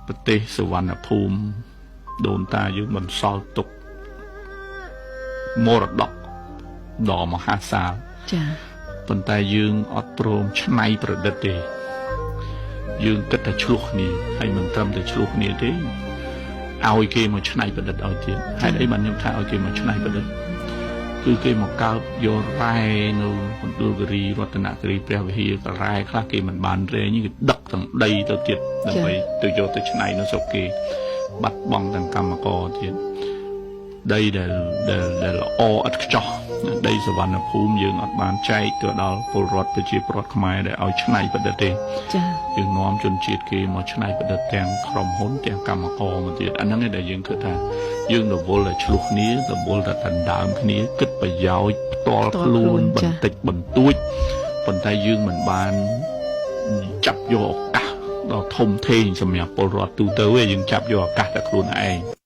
ប្រទេសសវណ្ណភូមិដូនតាយើងបន្សល់ទុកមរតកដ៏មហាសាល ចា៎ ប៉ុន្តែយើងអត់ព្រមច្នៃប្រឌិតទេយើងគិតតែឆ្លោះគ្នាហើយមិនត្រឹមតែឆ្លោះគ្នាទេឲ្យគេមកច្នៃប្រឌិតឲ្យទៀតហេតុអីបានខ្ញុំថាឲ្យគេមកច្នៃប្រឌិតគឺគេមកកើបយករ៉ែនៅមណ្ឌលគិរីរតនគិរីព្រះវិហារក៏រ៉ែខ្លះគេមិនបានរែងគេដឹកទាំងដីទៅទៀតដើម្បីទៅយកទៅច្នៃនៅស្រុកគេបាត់បង់ទាំងកម្មករទៀតដីដែលដែលដែលល្អឥតខ្ចោះដីសវណ្ណភូមិយើងអត់បានចែកទៅដល់ពលរដ្ឋប្រជាពលរដ្ឋខ្មែរដែលឲ្យច្នៃប្រឌិតទេ ចា៎ យើងនាំជនជាតិគេមកច្នៃប្រឌិតទាំងក្រុមហ៊ុនទាំងកម្មករមកទៀតអាហ្នឹងឯងដែលយើងគិតថាយើងរវល់តែឆ្លោះគ្នារវល់តែដណ្ដើមគ្នាគិតប្រយោជន៍ផ្ទាល់ខ្លួនបន្តិចបន្តួចប៉ុន្តែយើងមិនបានចាប់យកឱកាសដ៏ធំធេងសម្រាប់ពលរដ្ឋទូទៅទេយើងចាប់យកឱកាសតែខ្លួនឯង។